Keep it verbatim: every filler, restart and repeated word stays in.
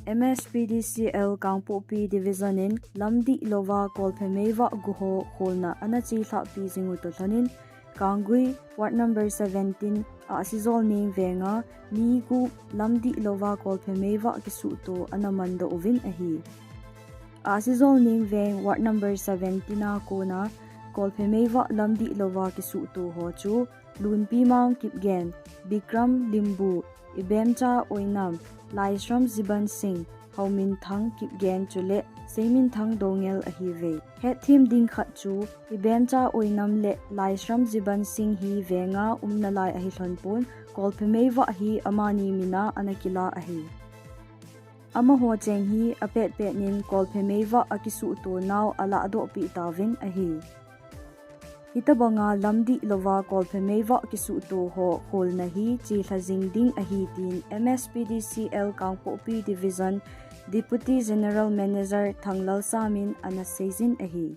M S P D C L Kangpokpi Division in lamdih louva kolphe meivah guho kholna ana chelhahpi jing u toh lhonin, Kanggui Ward number seventeen Ahsijolneng venga mi gup lamdih louva kolphe meivah kisuhto ana mandoh uvin ahi. Ahsijolneng veng Ward number seventeen a kona kolphe meivah lamdih louva kisuhto ho chu Lunpimang Kipgen, Bikram Limbu, Ibemcha Oinam, Laishram Jiban Singh, Houminthang Kipgen chule Seiminthang Doungel ahiuve. Hetthem ding khat chu Ibemcha Oinam le Laishram Jiban Singh hi venga um nalai ahi lhon pon, kolphe meivah hi amani mina ana kila ahi. Amaho cheng hi apetpet in kolphe meivah akisuhto nau alahdohpeh tauvin ahi. Hitobanga lamdih louva kolphe meivah kisuhto ho kholna hi chelha jing ding ahi tin M S P D C L Kangpokpi Division Deputy General Manager Thanglal Sam in ana seijin ahi.